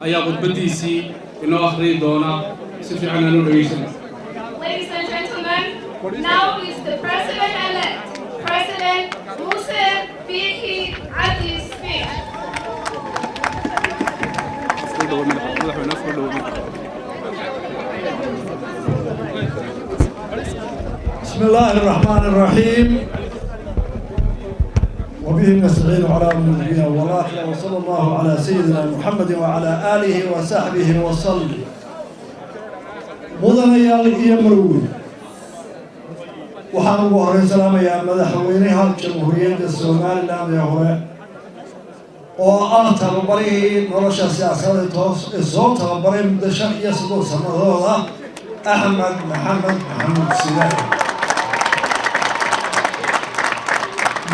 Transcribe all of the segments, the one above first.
Ayaa khudbaddiisii inoo akhriyi doona. Si fiican aan u dhegaysana. Ladies and gentlemen, now is the President-elect, President Muse Bihi Abdi's speech. Afka u dhawo, madaxweyne, afka u dhawo madax. بسم الله الرحمن الرحيم، وبه نستعين على أمور الدنيا والآخرة، وصلى الله على سيدنا محمد وعلى آله وصحبه وسلم. Mudanayaal iyo marwooyin, waxaan ugu horreyn salaamayaa madaxweynaha Jamhuuriyadda Somaliland ee hore, oo ah tababarihii nolosha siyaasadeed toos ee soo tababaray muddo 35 sannadood ah, Axmed Maxamed Maxamuud Silaanyo.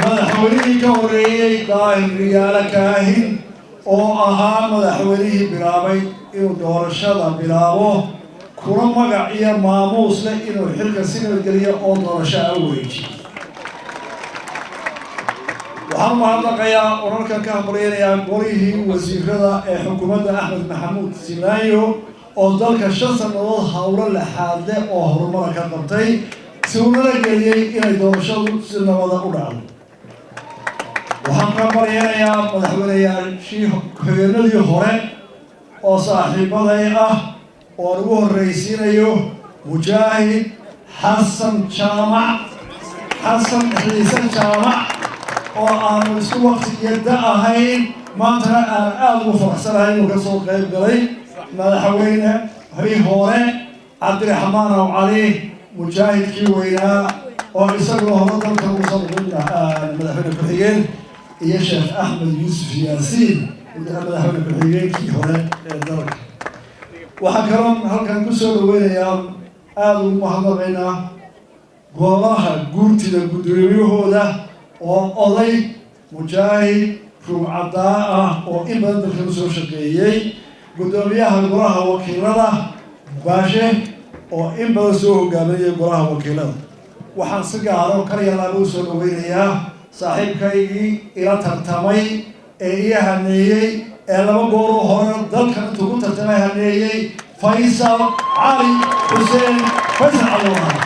Madaxweynihii ka horreeyey, Daahir Riyaalo Kaahin, oo ahaa madaxweynihii bilaabay inuu doorashada bilaabo, kuna magac iyo maamuus leh inuu xilka si nabadgeliyo oo doorasho a wareejiyo. Waxaan mahadnaqayaa oo halkan ka hambalyaynayaa golihii wasiirada ee xukuumadda Axmed Maxamuud Silaanyo, oo dalka 5 sannadood howlo laxaadle oo horumara ka qabtay, si unala geliyey inay doorashadu si nabada u dhacdo. Waxaan ka hambalyaynayaa madaxweyneyaashii ku-xigeenadii hore oo saaxiibaday ah, oo aan ugu horreysiinayo Mujaahid Xasan Jaamac, Xasan Xiise Jaamac, oo aanu isku waqti iyo da ahayn, maantana aan aada ugu faraxsanahay inuu kasoo qayb galay. Madaxweyne hii hore Cabdiraxmaan Aw Cali, mujaahidkii weynaa, oo isaguna hore dalka ugu soo noqday madaxweyne ku-xigeen, iyo Sheekh Axmed Yuusuf Yaasiin, madaxweyne ku-xigeenkii hore ee dalka. Waxaa kaloo halkan kusoo dhaweynayaa, aada ugu mahadnaqaynaa golaha guurtida guddoomiyahooda, oo oday mujaahid ruugcadaa ah oo in badan dalka usoo shaqeeyey, guddoomiyaha golaha wakiilada Baashe, oo in badan soo hogaaminayay golaha wakiilada. Waxaan si gaaro karyalaaba usoo dhaweynayaa saaxiibkaygii ila tartamay ee ii haneeyey, ee laba gooroo hore dalkan intuu ku tartamay haneeyey, Faysal Cali Xuseen, Faysal Cali Waraabe.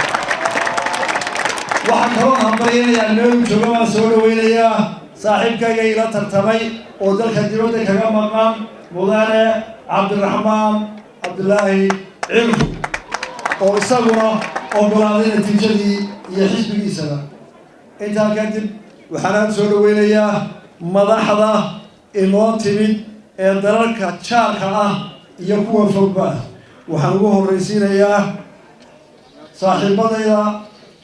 Waxaan kaloo hambalyaynayaa, meeluu jooga baan soo dhaweynayaa, saaxiibkayga ila tartamay oo dalka dibadda kaga maqan, mudane Cabdiraxmaan Cabdilaahi Cirro, oo isaguna ogolaaday natiijadii iyo xisbigiisaba. Intaa kadib, waxaan aada soo dhaweynayaa madaxda inoo timid ee dalalka jaarka ah iyo kuwa fogba ah. Waxaan ugu horreysiinayaa saaxiibadayda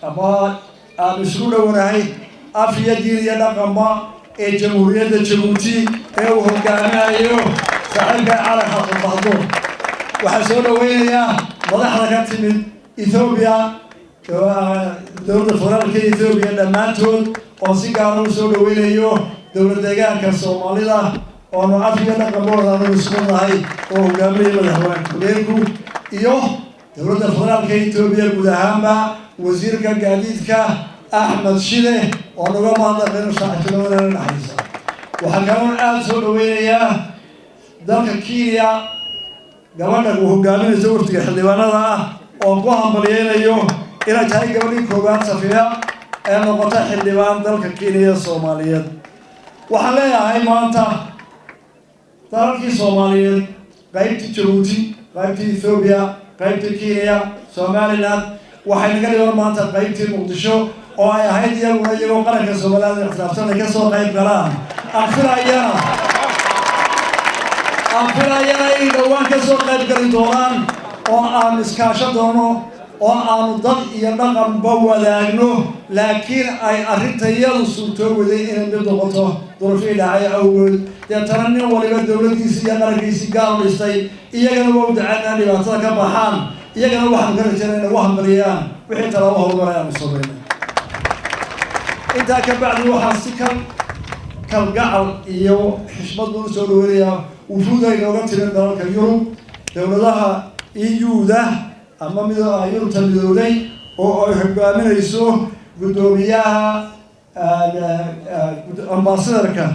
ama aan isku dhowanahay af iyo diin iyo dhaqanba ee Jamhuuriyadda Jabuuti, ee uu hogaaminayo saaxiibka Cali Xasan Bahdoor. Waxaan soo dhaweynayaa madaxda ka timid Ethoobiya, dowladda federaalka Ethoobiya dhammaantood, oo si gaara u soo dhaweynayo dowlad deegaanka Soomaalida, oonu af iyo dhaqanbooda anu isku nahay, oo hogaaminaya madaxweyne ku-xigeenku, iyo dowladda federaalka Etoobiya guud ahaanba, wasiirka gaadiidka Axmed Shide, oo naga mahadnaqayno saaxiibtinimadana dhexaysa. Waxaa kaloon aada soo dhaweynayaa dalka Kenya, gabadha uu hogaaminayso waftiga xildhibaanada ah, oon ku hambalyeynayo inay tahay gabadhii koowaad, Safiya, ee noqota xildhibaan dalka Kenya Soomaaliyeed. Waxaan leeyahay, maanta dalalkii Soomaaliyeed, qaybtii Jabuuti, qaybtii Ethoobiya, qaybtii Kenya, Somaliland, waxay naga dhiban maanta qaybtii Muqdisho, oo ay ahayd iyaguna iyagoo qaranka Somaliland ixtiraafsan ay kasoo qayb galaan. Aan filayana inay dhowaan kasoo qayb gali doonaan, oo aanu iskaasho doono, oo aanu dad iyo dhaqanba wadaagno, laakiin ay arrintayadu suurtoo waday inay mid noqoto duruufii dhacay awgood. Deetana nin waliba dowladdiisi iyo qarankiisii gaar u dhistay. Iyagana waa u dacaan dhibaatada ka baxaan. Iyagana waxaanu ka rajaynaa inay ugu hambaliyaan wixii talaabo horumaray aanu sameynay. Intaa ka bacdi, waxaan si kal kalgacal iyo xishmad buu usoo dhaweynayaa wufuud ay nooga timid dalalka Yurub, dowladaha EU-da ama mid Yurubta midowday, oo ay hogaaminayso guddoomiyaha, ambassadorka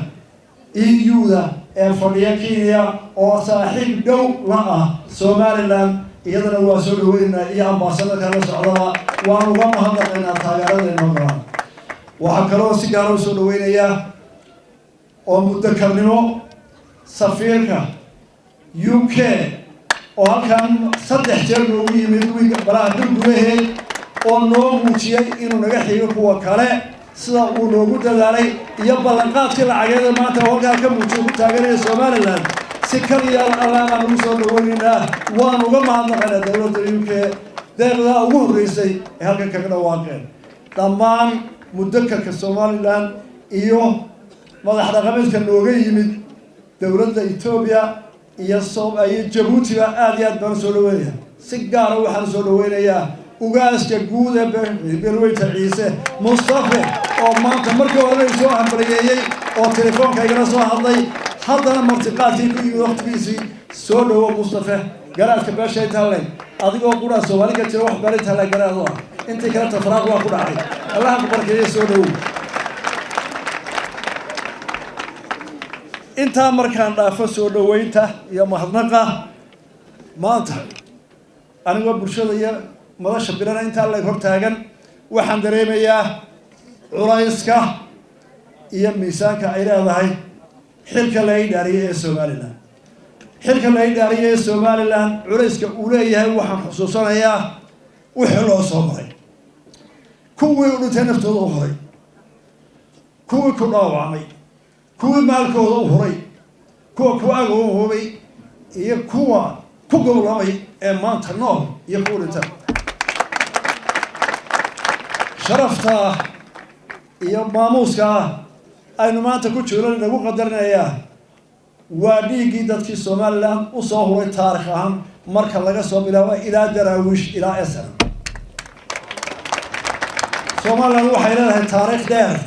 EU-da Ee fadhiya Kenya oo saaxiib dhow la ah Somaliland, iyadana waa soo dhaweynaynaa, iyo ambassadorka la socdaba waan uga mahadnaqaynaa taageerada inoo galaan. Waxaa kaloo si gaara u soo dhaweynayaa oo muddakarnimo safiirka UK oo halkan 3 jeer noogu yimid wiig balaha bil gudaheed, oo noo muujiyey inuu naga xigo kuwa kale, sida uu noogu dadaalay iyo ballanqaadkii lacageeda maanta oo halkaa ka muujiyo ku taageeraya Somaliland. Si kaliya allaabaan ugu soo dhaweynaynaa, waan uga mahadnaqaynaa dowladda UK deeqdaa ugu horreysay ee halkan kaga dhawaaqeen. Dhammaan mudakarka Somaliland iyo madax dhaqameedka nooga yimid dowladda Etoobiya iyo iyo Jabuutiba aad iyo aad baan usoo dhaweynaya. Si gaara waxaan usoo dhaweynayaa ugaaska guud ee beelweynta Ciise Mustafe, oo maanta markii horena soo hambaliyeeyey oo telefoonka igala soo hadlay, haddana martiqaadkii ku yimid waqtigiisii. Soo dhawo, Mustafe, garaadka beesha intaa leg. Adigoo quraa Soomaali ka jira wax beel intaa leg garaad u ah, intii kale tafraaq waa ku dhacay. Allaha ku barkeeye, soo dhawow. Intaa markaan dhaafo soo dhaweynta iyo mahadnaqa, maanta anigoo bulshada iyo madasha bilana intaa leg hor taagan, waxaan dareemayaa culayska iyo miisaanka ay leedahay xilka la i dhaariyay ee Somaliland. Xilka la i dhaariyay ee Somaliland culayska uu leeyahay waxaan xusuusanayaa wixii loo soo maray, kuwii u dhintay naftooda u huray, kuwii ku dhaawacmay, kuwii maalkooda u huray, kuwa ku agoobay iyo kuwa ku gowlamay ee maanta nool iyo kuwa dhinta. Sharafta iyo maamuuska aynu maanta ku jirno inagu qadarinayaa waa dhiiggii dadkii Somaliland usoo huray, taarikh ahaan marka laga soo bilaabo ilaa Daraawiish ilaa SNM. Somaliland waxay leedahay taariikh dheer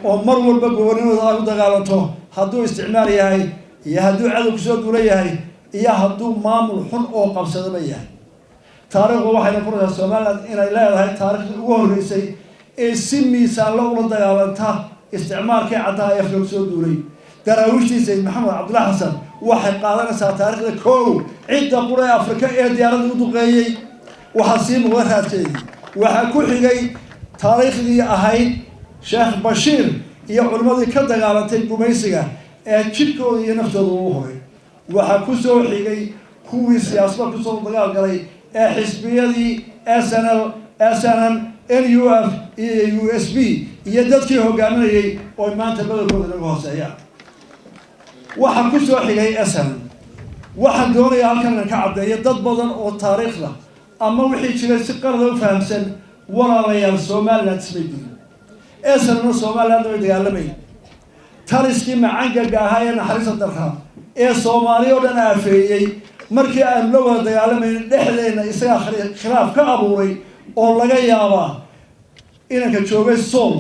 oo mar walba gobonimada ay u dagaalanto, hadduu isticmaal yahay iyo hadduu cadow kusoo duula yahay iyo hadduu maamul xun oo qabsadaba yahay. Taariikhdu waxayna furaysaa Somaliland inay leedahay taariikhdii ugu horreysay ee si miisaanlo ula dagaalanta isticmaalkii caddaha ee Afrika kusoo duulay. Daraawiishtii Sayid Maxamed Cabdulla Xasan waxay qaadanaysaa taariikhda kow, cidda qura ee Afrika ee diyaaradda u duqeeyey. Waxaa sii muuqda raadkeedii. Waxaa ku xigay taariikhdii ahayd Sheekh Bashiir iyo culimmadii ka dagaalantay gumaysiga ee jidhkooda iyo naftooda uu huray. Waxaa ku soo xigay kuwii siyaasadda kusoo dagaal galay ee xisbiyadii SNL, SNM, NUF iyo USP iyo dadkii hogaaminayay oo maanta badankooda naga hooseeyaan. Waxaa ku soo xigay SNM. Waxaan doonayaa halkan inan ka caddeeyo dad badan oo taariikhda ama wixii jiray si qalada u fahamsan. Walaalayaal, Somaliland ismay dilin, SNMna Somalilandna way dagaalamay. Taliskii macangaga ahaa ee naxariista darra ee Soomaali oo dhan aafeeyey markii aanu la wada dagaalamayn dhexdeenna isagaa khilaaf ka abuuray, oo laga yaabaa inanka joogay Sool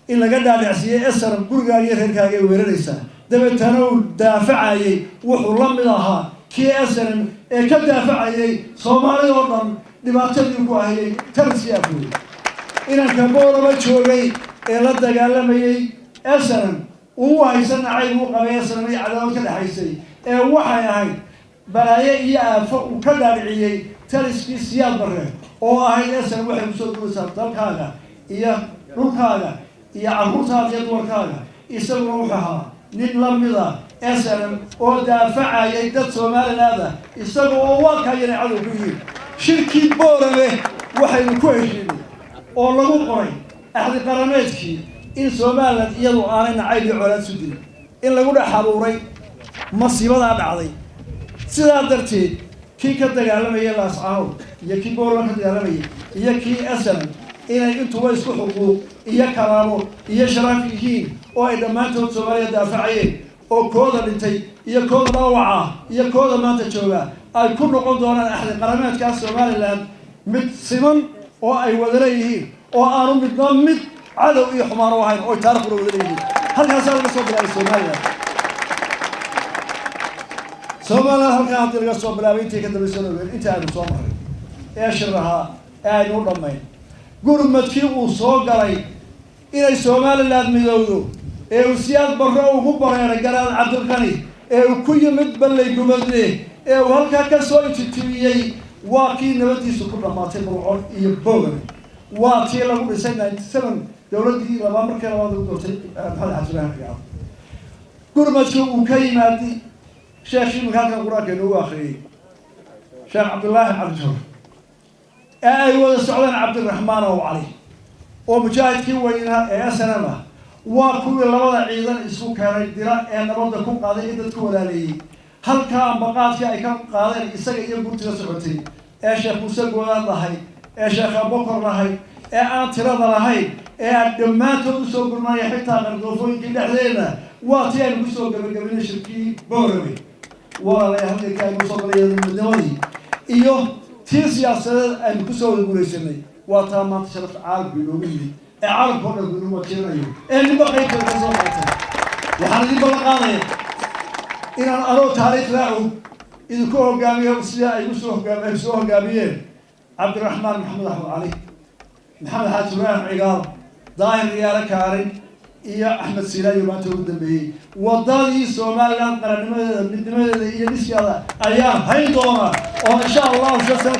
in laga dhaadhicsiiyey SNM gurigaaga iyo reerkaaga ay weeraraysaa, dabeetana uu daafacayay. Wuxuu la mid ahaa kii SNM ee ka daafacayay Soomaalida oo dhan dhibaatadii ku ahayay taliskii afooyey. Inanka Boolaba joogay ee la dagaalamayay SNM uu haysan nacayb uu qabay SNM iyo cadaawad ka dhexaysay, ee waxay ahayd balaaye iyo aafo uu ka dhaadhiciyey taliskii Siyaad Barre oo ahayd SNM waxay kusoo duulaysaa dalkaaga iyo dhulkaaga iyo carruurtaada iyo dumarkaaga. Isaguna wuxuu ahaa nin lamida SNM oo daafacayay dad Somaliland ah, isaga oo waakaya inay cadow ku yihiin. Shirkii Boorame waxaynu ku heshiinay oo lagu qoray axdi qarameedkii in Somaliland iyadu aanay nacayb iyo colaad su dilin, in lagu dhex abuuray masiibadaa dhacday. Sidaa darteed kii ka dagaalamayay Laascaanood iyo kii Boorama ka dagaalamayay iyo kii SNM inay intuba isku xuquuq iyo karaamo iyo sharaf yihiin, oo ay dhammaantood Soomaaliya daafacayeen, oo kooda dhintay iyo kooda dhaawaca iyo kooda maanta jooga ay ku noqon doonaan axdi qarameedkaa Somaliland mid siman oo ay wada leeyihiin, oo aanu midna mid cadow iyo xumaan u ahayn, oo ay taarikhuna wada leeyihiin. Halkaasaa laga soo bilaabay Somaliland. Somaliland halkaa haddii laga soo bilaabay, intii ka dambaysa ogeen intii aynu soo maray ee shirahaa ee aynu u dhammayn gurmadkii uu soo galay inay Somaliland midowdo ee uu Siyaad Barre ugu bareeray Garaad Cabdilqani. Ee uu ku yimid Balley Gubadle, ee uu halkaa ka soo intitibiyey, waa kii nabadiisu ku dhammaatay Burco iyo Boogame. Waa tii lagu dhisay 97 dowladdii labaad, markii labaad lagu doortay Maxamed Xaaji Ibraahim Cigaal. Gurmadkii uu ka yimaadi sheekhii iminka halkan Qur-aanka inoogu akriyey, Sheekh Cabdillaahi Cabdijoor, ee ay wada socdeen Cabdiraxmaan ow Cali oo mujaahidkii weynaa ee SNM ah, waa kuwii labada ciidan isku keenay dira ee nabadda ku qaaday ee dadku walaaleeyey. Halkaa ambaqaadkii ay ka qaadeen isaga iyo gurtiga socotay ee Sheekh Muuse Goodaan lahay, ee Sheekh Abokor lahay, ee aan tirada lahayn, ee aan dhammaantood usoo gurmanaya xitaa qardoofooyinkii dhexdeena, waa tii aynu kusoo gabagabinay shirkii Boorame. Walaalayaal, halkankii aynu usoo galay midnimadii iyo tii siyaasadeed aynu kusoo wada guulaysanay, waa taa maanta sharafta caalamku inoogu yimid, ee caalamka o dhan inuu wajeerayo, ee ninba qaybteeda ka soo qaatay. Waxaan idin ballan qaadaya inaan anoo taariikhdaa og idinku hogaamiyo sida ay usoo hogaam ay soo hogaamiyeen Cabdiraxmaan Maxamed Axmed Cali, Maxamed Xaaji Ibraahim Cigaal, Daahir Riyaale Kaarin iyo Axmed Siilaayo maanta ugu dambeeyey. Wadadii Somaliland qarannimadeeda, midnimadeeda iyo dhiskeeda ayaan hayn doonaa, oo insha Allahu 5 sano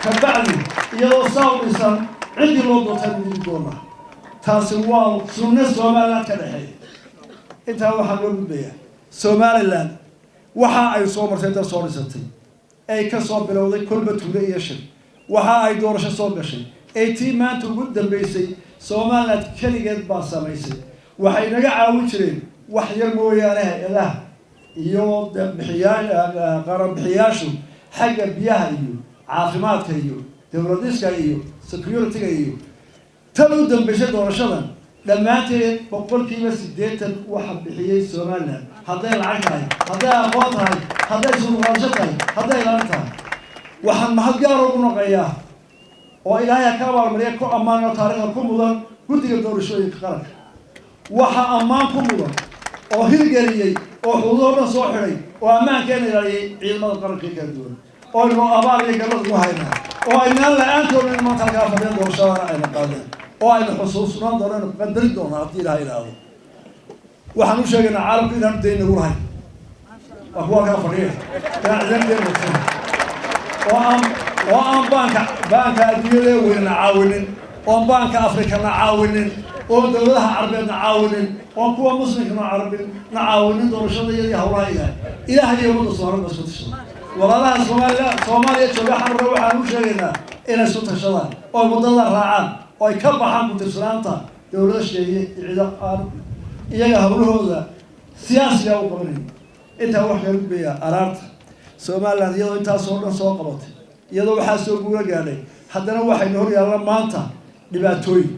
kabacdi iyadoo saa u dhisan ciddii loo doortay gudbi doonaa. Taasi waa sunne Somaliland ka dhexeeya. Intaa waxaan loo gudbayaa Somaliland waxa ay soo martay, dal soo dhisatay ay ka soo bilowday kolba tuule iyo shir, waxa ay doorasho soo gashay ee tii maanta ugu dambeysay. Somaliland keligeed baa samaysay. Waxay naga caawin jireen wax yar mooyaane hay-adaha iyo bixiyaa qaranbixiyaashu xagga biyaha iyo caafimaadka iyo dowladiska iyo security-ga iyo tan u dambeysay doorashadan. Dhammaanteed 80% waxa bixiyey Somaliland, hadday lacag tahay, hadday aqoon tahay, hadday suuqaadasho tahay, hadday ilaalin tahay. Waxaan mahad gaar ugu noqeeyaa oo Ilaahay ha ka abaalmariya, ku ammaano, taariikhda ku mudan guddiga doorashooyinka qaranka. Waxaa ammaan ku mudan oo hirgeliyey oo xuduudoo dhan soo xidhay oo ammaankeena ilaaliyey ciidamada qaranka kala duwan, oo aynu abaal iyo gallad ugu haynaa, oo aynaan la-aantoodna maanta halkaa fadhiyan doorashadana ayna qaadeen, oo aynu xusuusnaan doono, aynu qadarin doono haddii Ilaha idhaahdo. Waxaan u sheegaynaa caalamku inaanu dayn nagu lahayn. Waa kuwa halkaa fadhiya inaan ciidan dayn nagsan oo aan baanka adduunyada weynna caawinin, oon baanka Afrikana caawinin, oon dowladaha Carabeedna caawinin, oon kuwa Muslimkana carabin na caawinin doorashada iyadii hawlaha. Ilaah iyo ummadda Soomaalida ba isku tashada. Walaalaha Soomaaliya jooga Xamra waxaan u sheegaynaa inay isu tashadaan oo waddada raacaan oo ay ka baxaan ku-tirsanaanta dowlada sheeye iyo ciido aan iyaga hawlahooda siyaasiga u qabanayn. Intaa wax kaga gudbayaa araarta Somaliland. Iyadoo intaasoo dhan soo qabatay, iyadoo waxaa soo guula gaadhay, haddana waxaynu hor yaalla maanta dhibaatooyin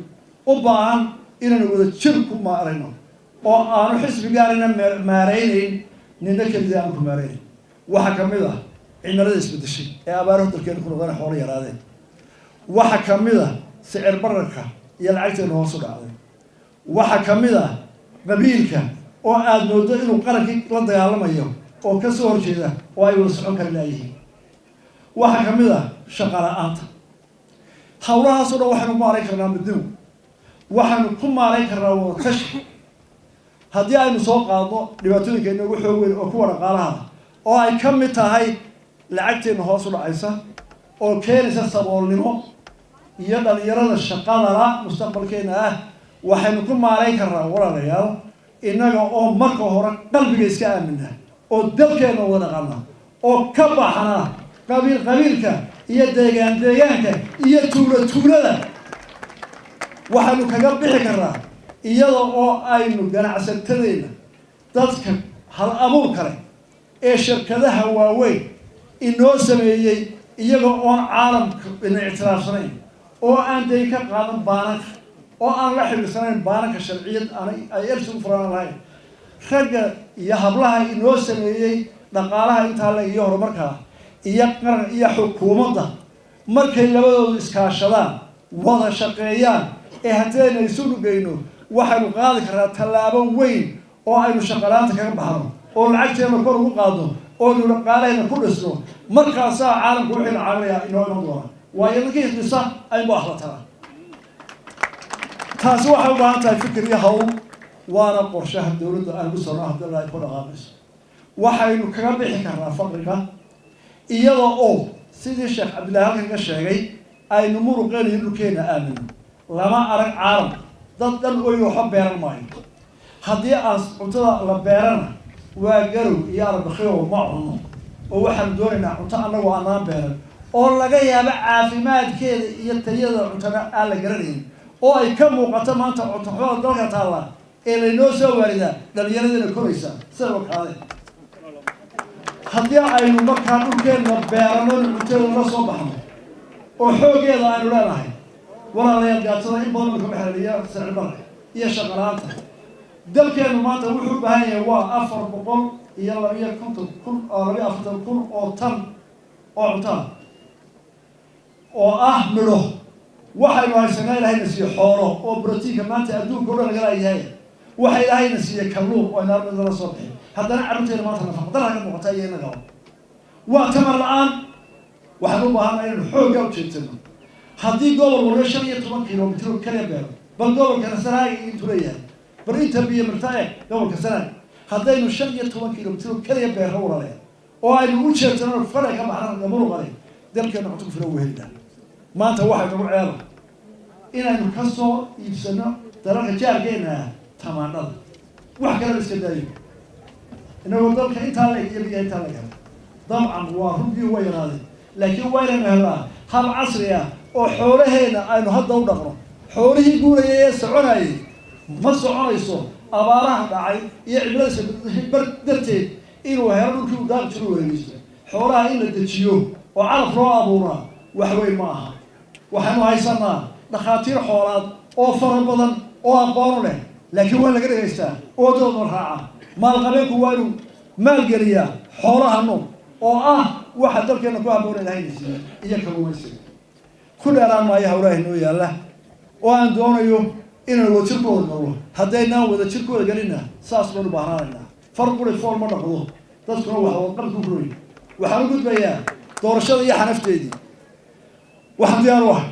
u baahan inaynu wada jir ku maarayno, oo aanu xisbi gaarina maaraynayn, nina kelida aanu ku maaraynayn. Waxaa kamid ah cimilada isbedeshay ee abaaruhu dalkeenu ku noqdeen, xoolo yaraadeen. Waxaa kamid ah sicir bararka iyo lacagteenu hoos u dhacday. Waxaa kamid ah qabiilka oo aada moodo inuu qarankii la dagaalamayo oo ka soo horjeeda oo ay wada socon kari laayihiin. Waxaa kamid ah shaqa la-aanta. Hawlahaasoo dhan waxaynu maarayn karnaa midnimo, waxaynu ku maarayn karnaa wada tashi. Haddii aynu soo qaadno dhibaatooyinka inoogu xoog weyn oo kuwa dhaqaalaha, oo ay ka mid tahay lacagteena hoos u dhacaysa oo keenaysa saboolnimo iyo dhalinyarada shaqadala mustaqbalkeena ah, waxaynu ku maarayn karnaa, walaalayaal, innaga oo marka hore qalbiga iska aamina oo dalkeena wada dhaqana oo ka baxna qabiil qabiilka iyo deegaan deegaanka iyo tuulo tuulada. Waxaynu kaga bixi karnaa iyada oo aynu ganacsatadeena, dadka hal abuur kale ee shirkadaha waaweyn inoo sameeyey, iyaga oon caalamka ina ictiraafsanayn, oo aan dayn ka qaadan baananka, oo aan la xiriirsanayn baananka, sharciyad ay elsi u furaan lahayn, ragga iyo hablaha inoo sameeyey dhaqaalaha intaa le iyo horumarkaa iyo qaran iyo xukuumadda, markay labadoodu iskaashadaan, wada shaqeeyaan, ee haddayna isu dhugayno, waxaynu qaadi karnaa tallaabo weyn oo aynu shaqalaanta kaga baxno, oo lacagteena kor ugu qaadno, oo aynu dhaqaalahayna ku dhisno. Markaasaa caalamku waxaynu caawinayaa inoo iman doona, waayo ninkii dhisa aynbu akhlatanaa. Taasi waxay u baahan tahay fikir iyo hawl, waana qorshaha dowladda aan ku socno haddii ay ku dhaqaaqayso. Waxaynu kaga bixi karnaa faqriga iyada oo, sidii Sheekh Cabdillahi halkan ka sheegay, aynu muruqeena iyo dhulkeena aamino. Lama arag caalam dad dhan oy waxba beeran maayo. Haddii aan cuntada la beerana, waa garow iyo arbakhiyo ma cunno, oo waxaanu doonaynaa cunto annagoo aanaan beeran, oo laga yaabo caafimaadkeeda iyo tayada cuntana aan la garanayn, oo ay ka muuqato maanta cunto xumada dalka taalla ee laynoo soo waaridaa dhalinyaradina koraysa sida wakaade. Haddii aynu markaa dhulkeenna beerano, cunteeda la soo baxno oo xooggeeda aynu leenahay, walaalayaal, gaajada in badan ka baxeliya, sicir bararka iyo shaqo la'aanta. Dalkeenu maanta wuxuu u baahan yahay waa 452,000, 42,000 oo tan oo cuntaa oo ah midho. Waxaynu haysanaa, Ilahayna siiye xoolo oo brotiinka maanta adduunka o dhan laga laayahay. Waxa Ilaahayna siiye kalluun oo aynu armida la soo bixin. Haddana carruurteena maanta nafaqa darra ka muuqata iyo inagaba waa tamar la'aan. Waxaan u baahanaa inaynu xoogga u jeedsano. Haddii gobol walba 15 kilomitr oo kaliya beero, bal gobolkana Sanaag intuu leeyahay, bal inta biyo mirta eeg gobolka Sanaag. Haddaynu 15 kilomitr oo kaliya beerro, walaalaya, oo aynu u jeedsano fara ka baxna muruqale, dalkeena cunto ku filan wuu helidaa. Maanta waxay nagu ceeba inaynu ka soo iibsano dalalka jaarkeena tamaandhada, wax kaleba iska daayo, inagoo dalka intaa leeg iyo biyaha intaa leg helo. Dabcan waa run, biyuhu waa yaraadeen, laakiin waa inaynu helnaa hab casri ah oo xoolaheena aynu hadda u dhaqno. Xoolihii guurayay ee soconayay ma soconayso abaaraha dhacay iyo cimilada bar darteed inuu helo dhulkii uu daaqi jiro wareegeysto. Xoolaha in la dejiyo oo calaf loo abuuraa wax weyn ma aha. Waxaynu haysanaa dhakhaatiir xoolaad oo fara badan oo aqoonu leh, laakiin waa laga dhegaystaa oo doodna raaca. Maalqabeenku waa inuu maalgeliyaa xoolaha nool oo ah waxa dalkeena ku habboon Ilahayna siiye iyo kalluumaysiga. Ku dheeraan maayo hawlaha inoo yaalla oo aan doonayo inaan wadajirkooda galno. Haddaynaan wadajirkooda gelina, saas baynu baahnaanaynaa. Far quri fool ma dhaqdo, dadkuna wax wadqabku kuroy. Waxaan u gudbayaa doorashada iyo xanafteedii. Waxaan diyaar u ah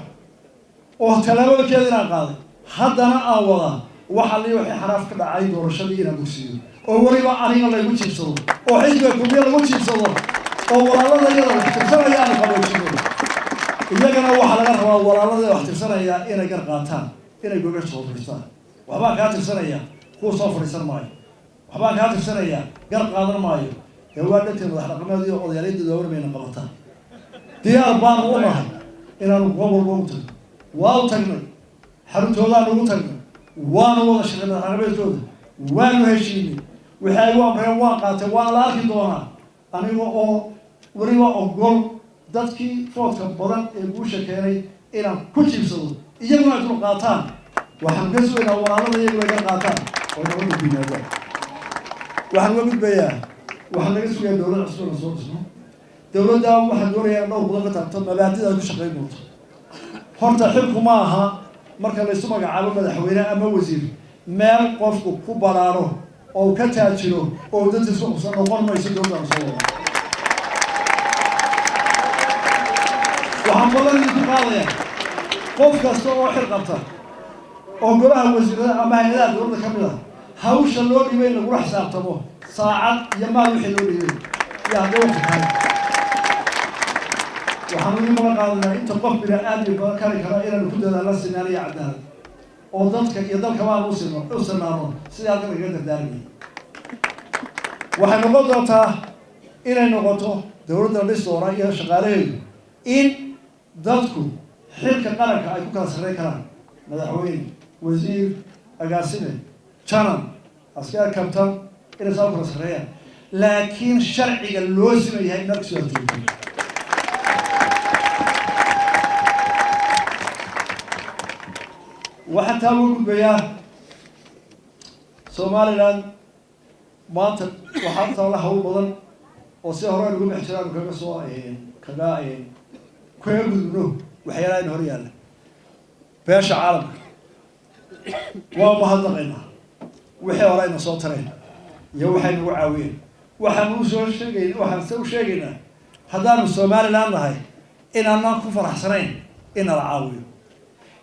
oo tallaabooyinkeeda inaan qaaday, haddana aan wadaa, waxa li wixii xanaaf ka dhacay doorashadii inaan bogsiiyo, oo weliba aniga laygu jiibsado oo xisbiga Kulmiye lagu jiibsado oo walaalada iyada wax tirsanaya aanu qaboojino. Iyagana waxaa laga rabaa, walaalada wax tirsanaya, inay gar qaataan, inay gogasha soo fadhiistaan. Waxbaan kaa tirsanaya, kuwa soo fadhiisan maayo. Waxbaan kaa tirsanaya, gar qaadan maayo. Dee waa dhanteed madax dhaqameed iyo odayaalyada doowan bayna qabataa. Diyaar baanu u nahay inaanu goob walba ugu tagno. Waa u tagnay, xaruntoodaan ugu tagnay, waanu wada shaqay madax dhaqameedkooda, waanu heshiinay. Wixii ay u amreen waan qaatay, waana la arki doonaa aniga oo weliba ogol dadkii vote-ka badan ee guusha keenay inaan ku jiibsado, iyaguna ay dul qaataan. Waxaan ka sugaynaa walaalada iyaguna iga qaataan oo nabadda ku yimaadaan. Waxaan uga gudbayaa, waxaan laga sugayaa dowlad cusub na soo dhisno. Dowladda waxaan doonayaa in dhowr badan ka taabto mabaadida ay ku shaqayn doonto. Horta xilku ma aha, marka laysu magacaabo madaxweyne ama wasiir, meel qofku ku baraaro oo ka taajiro oo dadkiisu qabsan noqon mayso. Dowladdaanu soo wada waxaan ballan idinku qaadaya, qof kasta oo xil qabta oo golaha wasiirada ama hay'adaha dowladda ka mid ah, hawsha loo dhibay in lagula xisaabtamo saacad iyo maal wixii loo dhibay iyo hadday waqti tahay. Waxaanu idin balan qaadaynaa inta qof bini aadmi badan kari kara inaanu ku dadaalno sinaan iyo cadaalad, oo dadka iyo dalkaba aan usino u sinaano, sidii halkan lagaga dardaarmayay. Waxay noqon doontaa inay noqoto dowladda la dhis doona iyo shaqaalaheedu in dadku xilka qaranka ay ku kala sarreyn karaan: madaxweyne, wasiir, agaasime, janan, askar, kabtan, inay saa u kala sarreeyaan, laakiin sharciga loo siman yahay meel kasoo horjoogto. Waxaan taa uga gudbayaa Somaliland. Maanta waxaa taalla hawl badan oo si hore aynu uga bixi jira, anu kaga soo kaga gudubno waxyaalaha ina hor yaalla. Beesha caalamka waa mahadnaqaynaa wixii hore ayna soo tareen iyo waxay nagu caawiyeen. Waxaanu usoo sheegayn, waxaan se u sheegaynaa, haddaanu Somaliland nahay, inaanaan ku faraxsanayn in nala caawiyo,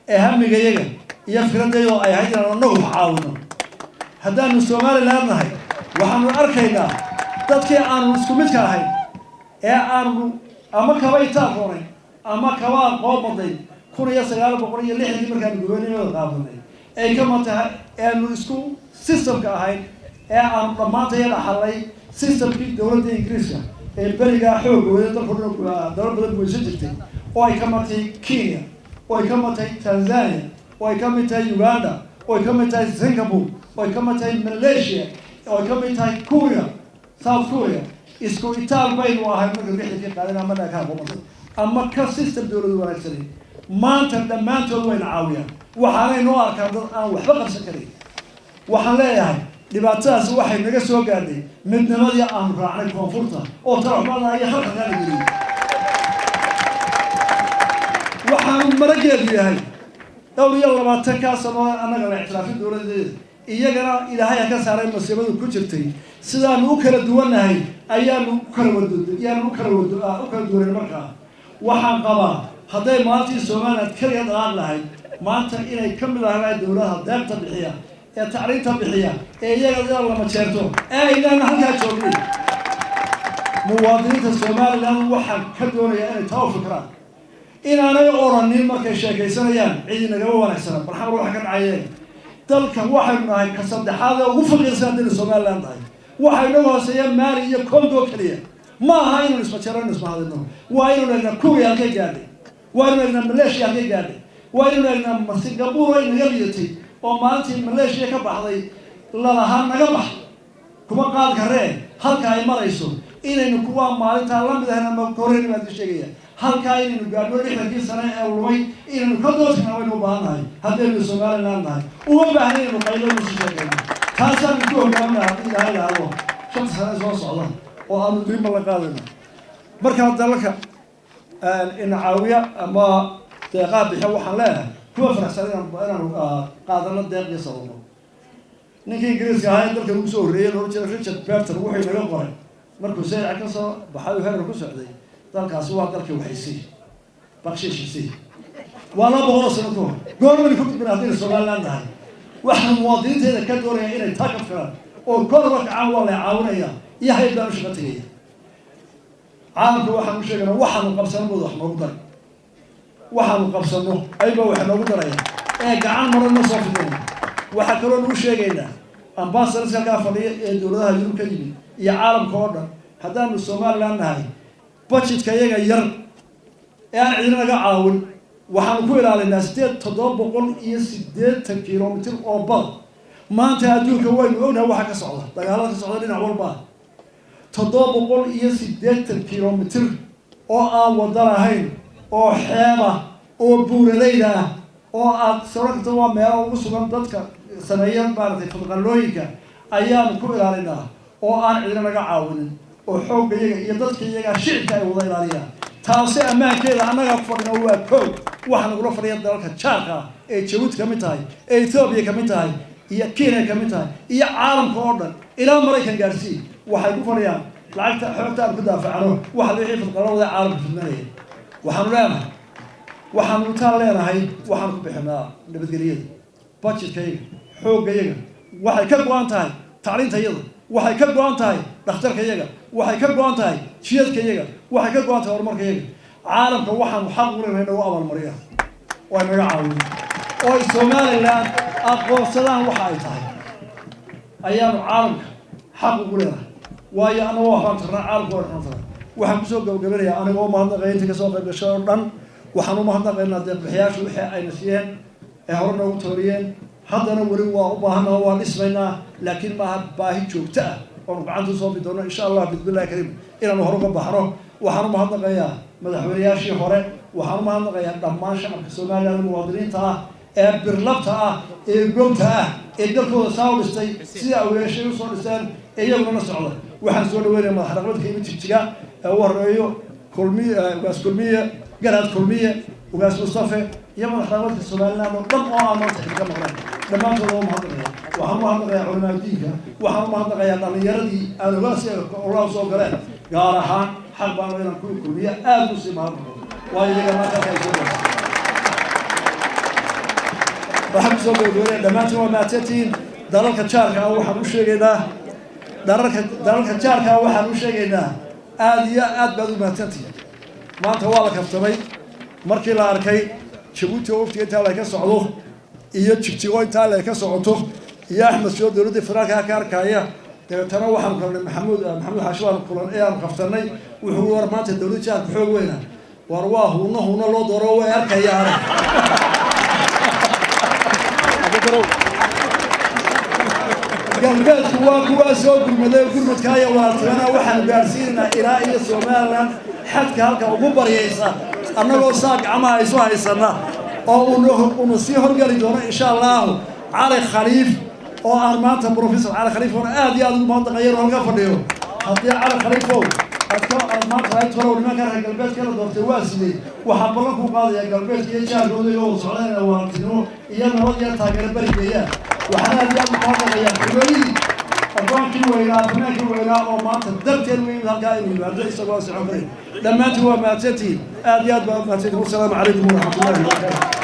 ee hamigayaga iyo fikraddayadoo ay ahayd inaan anagu wax caawino. Haddaanu Somaliland nahay, waxaanu arkaynaa dadka Dadkii aanu isku midka ahayn ee aanu ama kaba itaafoonay ama kaba aqoon badnay 1960-kii markaanu gobonimada qaadanay ay kama tahay, eanu isku systemka ahayn, ee aanu dhammaantaya dhaxalay systemkii dowladda Ingiriiska ee berigaa xoog wada dalka dhan dalal badan gumaysan jirtay, oo ay ka mid tahay Kenya, oo ay ka mid tahay Tanzania, oo ay ka mid tahay Uganda, oo ay ka mid tahay Singapore, oo ay ka mid tahay Malaysia, oo ay ka mid tahay Korea, South Korea, isku itaal baynu ahay marka 60-kii qaadan ama dhaa ka aqoonatay ama ka system dowlad wanaagsanay. Maanta dhammaantood wayna caawiyaan, waxaanay noo arkaan dad aan waxba qabsan karin. Waxaan leeyahay, dhibaatadaasi waxay naga soo gaadhay midnimadii aanu raacnay koonfurta oo taraxmada iyo khalkhalkaana geliyey. Waxaanu marageedu yahay dhowr iyo 20-kaa sano annaga la ictiraafin dowladeeda, iyagana Ilaahay ha ka saaray masiibadu ku jirtay. Sidaanu u kala duwannahay ayaanu u kala wado ayaanu u kala wado u kala duwanay. Markaa waxaan qabaa, hadday maalintii Somaliland keliya dhaqaaq lahayd, maanta inay ka mid ahaan dowladaha deeqta bixiya ee tacriinta bixiya ee iyaga ina lama jeerto ee aynaan halkaa joognin. Muwaadiniinta Somaliland waxaan ka doonayaa inay taa u fikiraan, inaanay oranin markay sheekaysanayaan cidi nagama wanaagsana. Barxamar waxa ka dhacayeen dalka waxaynu nahay ka saddexaad ee ugu faqiirsan haddaynu Somaliland nahay. Waxaa inaga hooseeya Maali iyo Congo keliya. Ma aha inaynu ismajero, inu ismahadino. Waa inaynu egnaa Kuuriya halkay gaadhay, waa inaynu egnaa Malaysia halkay gaadhay, waa inaynu egnaa Singapore ay naga lidatay oo maalintii Malaysia ka baxday lalahaa naga bax kuma qaad karee halka ay marayso. Inaynu kuwaa maalintaa lamid ahayn ama koreyna baan idin sheegaya, halkaa inaynu gaadhno 60-kii sane ee lumay inaynu ka doodkana waynu u baahan nahay. Haddaynu Somaliland nahay, uma baahna inaynu qaylo isu sheekayno. Taasaanu ku hogaaminaa haddii Ilaahay idhaahdo 5-ta sane soo socda oo aanu diin ballan qaadayno. Markaa dalalka ina caawiya ama deeqaha bixiya waxaan leeyahay, kuwa faraxsan inaanu qaadano deeq iyo sababo. Ninkii Ingiriiska ahaa ee dalka ugu soo horreeyay, la ohan jiray Richard Burton, wuxuu inaga qoray markuu Saylac ka soo baxay uu Herer ku socday: "Dalkaasi waa dalkii waxaysii bakshiishisi." Waa 200 sano ka hor. Goormaynu ka gudbina haddaynu Somaliland nahay? Waxaan muwaadiniinteeda ka doonaya inay taa ka fikiraan oo kor uga kacaan. Waa la caawinaya iyo hayb baan u shaqo tegaya. Caalamka waxaan u sheegaynaa, waxaanu qabsano mooda wax noogu daray, waxaanu qabsano ayba wax noogu daraya ee gacan maran ma soo fidina. Waxaa kaloo nagu sheegaynaa ambassadorska halkaa fadhiya ee dowladaha Yurub ka yimid iyo caalamka oo dhan, haddaanu Somaliland nahay, budgetka iyaga yar ee aan cidina naga caawin waxaanu ku ilaalinaa 780 kilomitr oo bad. Maanta adduunka waynu ognahay waxa ka socda, dagaalada ka socda dhinac walba. 780 kilomitr oo aan wada lahayn oo xeeba oo buuralayda ah oo aad sawran karta, waa meelo ugu sugan dadka sameeya maaragtay fadqallooyinka, ayaanu ku ilaalinaa oo aan cidina naga caawinin, oo xoogga iyaga iyo dadka iyaga shicibka ay wada ilaaliyaan. Taasi ammaankeeda annagaa ku fadhina. Waa koog waxaa nagula fadhiya dalalka jaarka ah ee Jabuuti ka mid tahay, ee Etoobiya ka mid tahay, iyo Kenya ka mid tahay, iyo caalamka oo dhan ilaa Maraykan gaarsii. Waxay ku fadhiyaan lacagta xoogta aan ku daafacno waxa wixii fadqalawada caalamka fidmanaya. Waxaanu leenahay, waxaanu taan leenahay, waxaanu ku bixinaa nabadgelyada budgetkayaga, xooggayaga. Waxay ka go-an tahay tacliintayaga, waxay ka go-an tahay dhakhtarkayaga, waxay ka go-an tahay jiyadkayaga, waxay ka go-an tahay horumarkayaga. Caalamka waxaanu xaq u leenahay nagu abaalmariya oo ay naga caawiyo oo ay Somaliland aqoonsadaan waxa ay tahay ayaanu caalamka xaq ugu leenahay. Waayo, anagoo waxbaan tarnaa, caalamka waa xun taray. Waxaan kusoo gabagabanayaa, anigoo mahadnaqaya inta kasoo qayb gashay oo dhan, waxaan u mahadnaqaynaa deeqbixiyaashu wixii ayna siiyeen ee hore noogu tooriyeen. Haddana weli waa u baahanaa, waa dhismaynaa, laakiin maaha baahi joogto ah oonu gacanta usoo bidoono, insha Allah bismillahi kariim, inaanu hore uga baxno. Waxaan u mahadnaqayaa madaxweyneyaashii hore. Waxaan u mahadnaqayaa dhammaan shacabka Somaliland, muwaadiniinta ah ee birlabta ah ee gobta ah ee dalkooda saa u dhistay, sidai awgeeshay usoo dhisteen ee iyaguna la socda. Waxaan soo dhaweynaya madax dhaqameedka imi Jigjiga ee u horeeyo Kulmiye, Ugaas Kulmiye, Garaad Kulmiye, Ugaas Mustafe, iyo madax dhaqameedka Somaliland oo dhan oo aan maanta xilka maqnayn. Dhammaantood waa umahadnaqaya. Waxaan umahadnaqayaa culamaa diinka. Waxaan umahadnaqayaa dhalinyaradii aan ogaasi olaa soo galeen. Gaar ahaan xaq baanu inaan kuwi Kulmiye aada usii mahadnaqo, waayo iyaga maanta halka ay soo gaarsiin. Waxaan kusoo gabagabeynaya, dhammaantiin waa mahadsantihiin. Dalalka jaarka ah waxaan u sheegaynaa Dalalka jaarkaa waxaan u sheegaynaa, aada iyo aad baad u mahadsantihiin. Maanta waa la kaftamay markii la arkay Jabuuti oo waftiga intaa lay ka socdo iyo Jigjigo intaa lay ka socoto iyo Axmed soo dowladda federaalka ka arkaya. Dabeetana waxaanu kulanay Maxamuud Xaashi, waanu kulan ee aanu kaftanay. Wuxuu war maanta dowladda jaarka xoog weyna war waa huuno huuno loo dooro, way arkayaan. Galbeedku waa kuwaa soo gurmaday. Gurmadka iyo walaaltimana waxaanu gaadhsiinaynaa ilaa iyo Somaliland xadka halka ugu baryaysa, annagoo saa gacmaha isu haysana oo una sii horgeli doono, insha Allahu, Cali Khaliif oo aan maanta, Professor Cali Khaliif oona aad iyo aad ugu mahadnaqayan oo halka fadhiyo. Haddii Cali Khaliifow aad ka aad maanta ahayd tolow nimanka reer galbeedka la doortay waa sidee, waxaa ballan ku qaadaya galbeedka iyo jaarkooda iyo wada socdaan inay walaaltinimo iyo nabad iyo taageero berigeeyaan. Waxaan aad iyo aad ugu mahadnaqayaa xubelihii aqoonkii weynaa, fanaankii weynaa oo maanta darteed weyn halkaa inuu yimaado isagoo socon karin. Dhammaantiin waa mahadsantihiin, aad iyo aad baa mahadsantihin. Wasalaamu calaykum waraxmatullahi wabarakaatu.